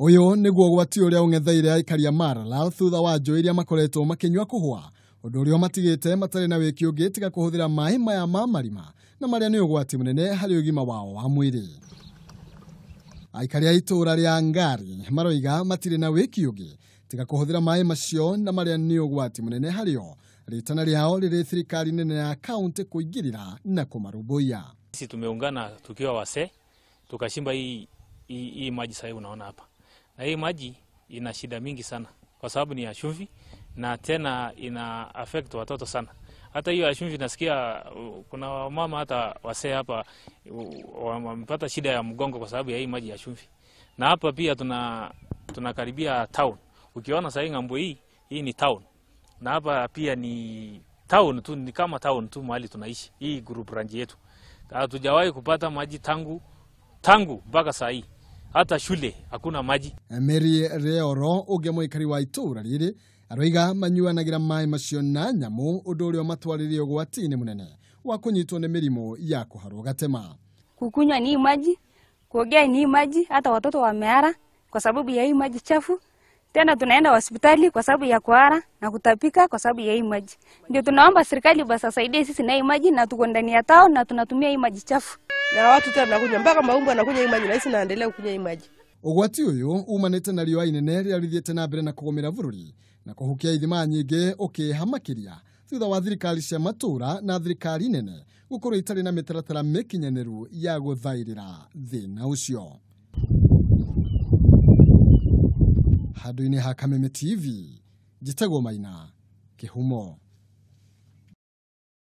Ũyũ nĩguo ũgwati ũrĩa ũng'etheire aikari a Maralal thutha wa njũĩ iria makoretwo makĩnyua kũhũa, ũndũ ũrĩa ũmatigĩte matarĩ na wĩki ũngĩ tiga kũhũthĩra maĩ maya ma marima na marĩa nĩ ũgwati mũnene harĩ ũgima wao wa mwĩrĩ. Aikari a itũũra rĩa Ngari maroiga matirĩ na wĩki ũngĩ tiga kũhũthĩra maĩ macio na marĩa nĩ ũgwati mũnene harĩo. Rĩtana rĩao rĩrĩ thirikari nene ya kaunti kũingĩrĩra na kũmarũmbũiya. Sisi tumeungana tukiwa wasee tukashimba hii maji sasa unaona hapa. Na hii maji ina shida mingi sana kwa sababu ni ya chumvi na tena ina affect watoto sana. Hata hiyo ya chumvi nasikia kuna mama hata wasee hapa wamepata shida ya mgongo kwa sababu ya hii maji ya chumvi. Na hapa pia tunakaribia town. Ukiona sasa ng'ambo hii ni town. Na hapa pia ni town tu, ni kama town tu mahali tunaishi. Hii group ranch yetu. Hatujawahi kupata maji tangu mpaka saa hii. Hata shule hakuna maji. Mary Reoro ũngĩ mũikari wa itũũra rĩrĩ aroiga manyuanagira maĩ macio na nyamũ, ũndũ ũrĩa ũmatwarĩrie ũgwati-inĩ mũnene wa kũnyitwo nĩ mĩrimũ ya kũharwo gatema. Kukunywa ni maji, kuogea ni maji, hata watoto wameara kwa sababu ya hii maji chafu. Tena tunaenda hospitali kwa sababu ya kuhara na kutapika kwa sababu ya hii maji. Ndio tunaomba serikali basi saidie sisi na hii maji, na tuko ndani ya town na tunatumia hii maji chafu. Na watu tena wanakunywa mpaka maumbu anakunywa hii maji na sisi naendelea kunywa hii maji. Ũgwati ũyũ umanĩte na riũa inene rĩrĩa rĩthiĩte na mbere na kũgũmĩra bũrũri na kũhukia ithima nyingĩ ũkĩha makĩria thutha wa thirikari cia matũũra na thirikari nene gũkorwo itarĩ na mĩtaratara mĩkinyanĩru ya gũthaĩrĩra thĩna ũcio. Handũ-inĩ ha Kameme TV, njĩtagwo Maina Kĩhumo.